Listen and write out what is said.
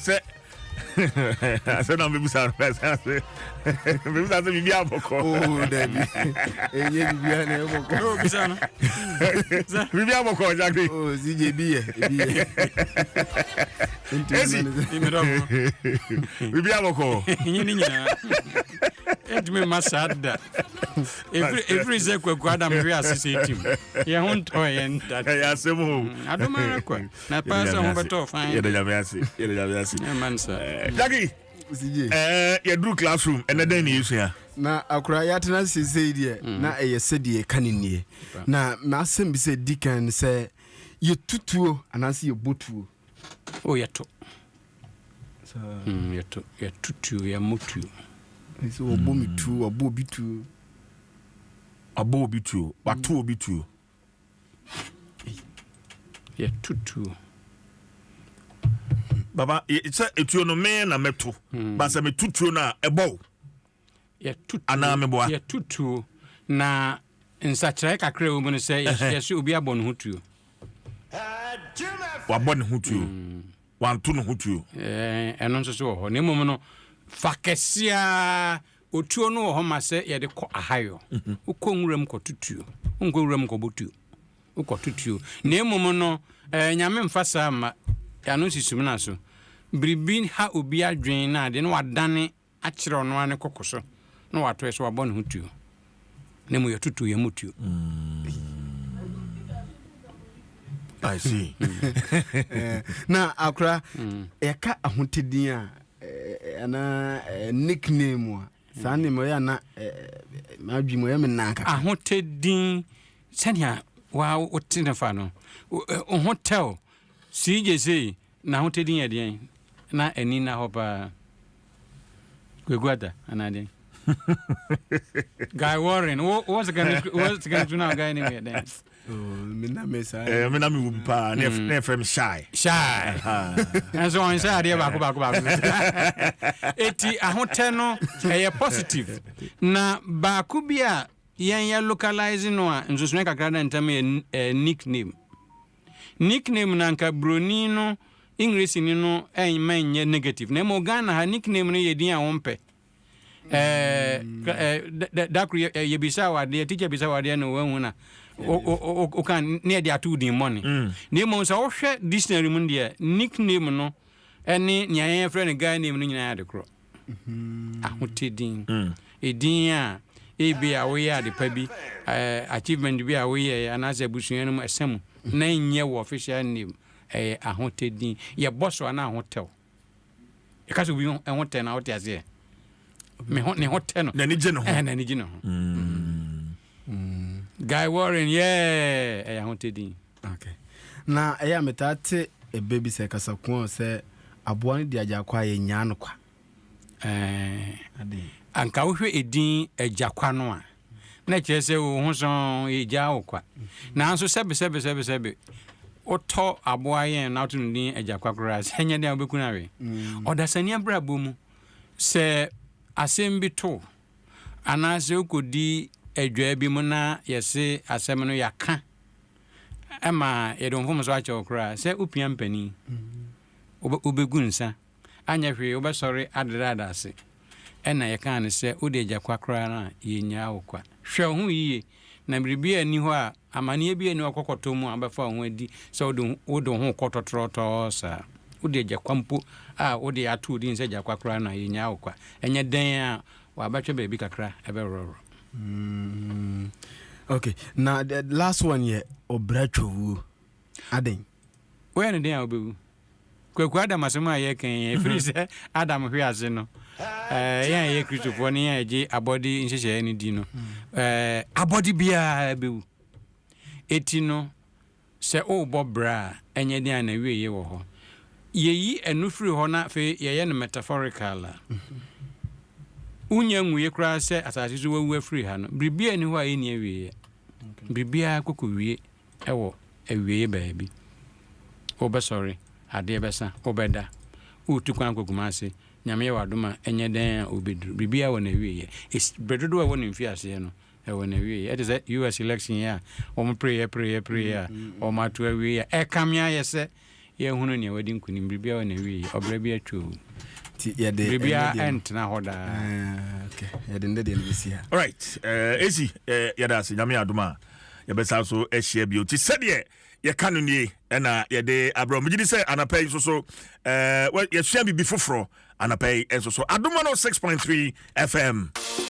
Sɛ sɛ na mebisa no sɛ mebisa sɛ biribi abɔkɔ. Oh, dabi. Ɛnyɛ biribi a na ɛbɔkɔ. Oh, bisa no. Biribi abɔkɔ Jackie. Oh, CJ bi yɛ, ebi yɛ. Esi. Biribi abɔkɔ. Ɛnyɛ ne nyinaa. Ɛntumi mma saa da. Ɛfiri sɛ Kwaku Adam hwe ase sɛ tim. Yɛn ho ntɔ yɛn da. Ɛyɛ asɛm o. Adom ara kwa. Na paa sɛ ho bɛtɔ fan. Yɛda Nyame ase. Yɛda Nyame ase. Ɛmma no saa. Jackie. Yɛduru classroom ɛnɛ dɛn ne yɛsua? Na akora yɛatena sesei deɛ na ɛyɛ sɛdeɛ ɛka ne nie. Na m'asɛm bi sɛ di kan sɛ yɛtutuo anaasɛ yɛbɔ tuo. O yɛto. Yɛto yɛto tuo yɛmmɔ tuo. Sɛ wɔbɔ me tuo, wɔbɔ obi tuo. Wabɔ obi tuo, wato obi tuo. Yɛto tuo. Baba sɛ etuo no me na mɛto. Ba sɛ meto tuo no a ɛbɔ wo. Yɛto tuo. Anaa meboa. Yɛto tuo na nsakyeraɛ kakra ɛwɔ mu no sɛ yɛsɛ obi abɔ ne ho tuo. Wabɔ ne ho tuo. Wanto ne ho tuo. Ɛno nso so wɔ hɔ. Na mmom no fa kɛseɛ otuo no wɔ hɔ ma sɛ yɛde kɔ ahayɔ. Wokɔ nwuram kɔto tuo. Wonkɔ nwuram nkɔbɔ tuo. Wokɔto tuo. Na mmom no Nyame mfa saa mma. Ano si sumina so. Biribi ha obi adwene na adeɛ na wadane akyerɛ ɔno ara ne koko so na watoɛ so wabɔ ne ho tuo. Na mu yɛto tuo, yɛmmɔ tuo. I see. Na akora yɛka ahotedin a anaa nickname a saa nneɛma ɔyɛ ana m'adwi mu ɔyɛ me nan kakra. Ahotedin sɛnea wa wote ne fa no wo ho tɛw CJ sei N'ahotadi yɛ deɛn? Na ani nna hɔ paa. Kwaku Atta anaa deɛn? Guy Warren, wo wo secondary school, wo secondary school na guy name yɛ dɛn? Oh, me na me saa. Eh, me na me wom paa. Na na yɛfrɛ me shy. Shy. Ɛnso ɔnhyɛ adeɛ baako baako baako. Eti ahotɛ no ɛyɛ positive. Na baako bi a yɛn yɛ localize no a nsusuɛ kakra da ntam yɛ eh, nickname. Nickname no anka broni no Engiresi-ni no mma ɛnyɛ negative na mmom Ghana ha nickname no yɛ din a wompɛ. Ɛɛ da koro yɛbisa wo adeɛ, teacher bisa wo adeɛ na woahu na woka ne yɛde ato wo din mmɔne. Na mmom sɛ wohwɛ dictionary mu no deɛ nickname no ne nea yɛn yɛfrɛ no guy name no nyinaa yɛ ade korɔ. Ahotɛ din. Edin a ebia woyɛ ade pa bi, achievement bi a woyɛe anaasɛ abusua no mu ɛsa mu na ɛnyɛ wo official name. Ɛyɛ ahotɛ din. Yɛbɔ so a na ahotɛw. Yɛka sɛ obi ho tɛ no a wote aseɛ? Me ho ne ho tɛ no. N'ani gye ne ho. Ɛɛ n'ani gye ne ho. Guy Warren yeah ɛyɛ ahotɛ din. Okay. Na ɛyɛ a metaa te ɛbɛ bi sɛ kasakoa sɛ aboa no di agya kwa a yɛnyaa no kwa. Ɛɛ anka wohwɛ edin agya kwa no a na ɛkyerɛ sɛ wo ho sɔn yɛgyaa wo kwa. Nanso sɛbe sɛbe sɛbe sɛbe wotɔ aboa yɛn na woto no din agya kwa koraa sɛ ɛnyɛ den a wobɛku no awe. Ɔdasani abrabɔ mu sɛ asɛm bi to wo anaasɛ wokɔdi adwaa bi mu na yɛse asɛm no yɛaka ma yɛde wo mfomso akyɛ wo koraa sɛ wopia mpanin, wobɛgu nsa, anyɛ hwee wobɛsɔre adedaada ase. Ɛna yɛkaa no sɛ wode agya kwa koraa no a, yɛnnyaa wo kwa. Hwɛ wo ho yie, na biribiara nni hɔ a, amaneɛ biara nni hɔ a wokɔkɔtɔ mu a wobɛfa wo ho adi sɛ wode wode wo ho rekɔ tɔtrɔtɔɔ saa. Wode agya kwa mpo a wode ato wo din sɛ agya kwa koraa no a, yɛnnyaa wo kwa. Ɛnyɛ dɛn a wabɛtwɛ baabi kakra ɛbɛworɔworɔ. Mm, okay. Na the last one yɛ ɔbra twawuo. Aden? Woyɛ no den a wobɛwu. Kwaku Adam asɛm a yɛka yi, ɛfiri sɛ Adam hwe ase no, eh, yɛn a yɛyɛ Kristofoɔ ne yɛn a yɛgye abɔde nhyehyɛeɛ no di no, eh, abɔde biara bɛwu. Eti no, Sɛ worebɔ bra a, ɛnyɛ den a n'awieeɛ wɔ hɔ. Yɛyi ɛno firi hɔ na afei yɛyɛ no metaphorical a, wonnya nwuiɛ koraa sɛ asase so wawu afiri ha no, biribiara nni hɔ a ɛnni awieeɛ. Biribiara kɔkɔwie wɔ awieeɛ baabi. Wobɛsɔre, adeɛ bɛsa, wobɛda, woretu kwan akɔ Kumasi, Nyame yɛ w'adom a, ɛnyɛ dɛn a wobɛduru. Biribiara wɔ n'awieeɛ. Ɛsi, berɛ dodoɔ a ɛwɔ ne mfiaseɛ no, Ɛwɔ n'awieɛ. Ɛte sɛ US election yi a wɔn pereeɛ pereeɛ pereeɛ a wɔn ato awie a ɛkame ayɛ sɛ Yɛhunu nea wadi nkonim, biribiara wɔ n'awieɛ, ɔbra bi atwa o. Nti yɛde Biribiara ɛnnɛ deɛ no ɛntena hɔ daa. Ah, okay. Yɛde nnɛ deɛ no bɛsi ha. Alright, esi yɛda ase. Nyame adom a, yɛbɛsa so ahyia bio. Nti sɛdeɛ yɛka no nie, ɛna yɛde abrɛ. Megye di sɛ anapa yi nso so yɛsua biribi foforɔ anapa yi nso so. Adom 106.3 FM.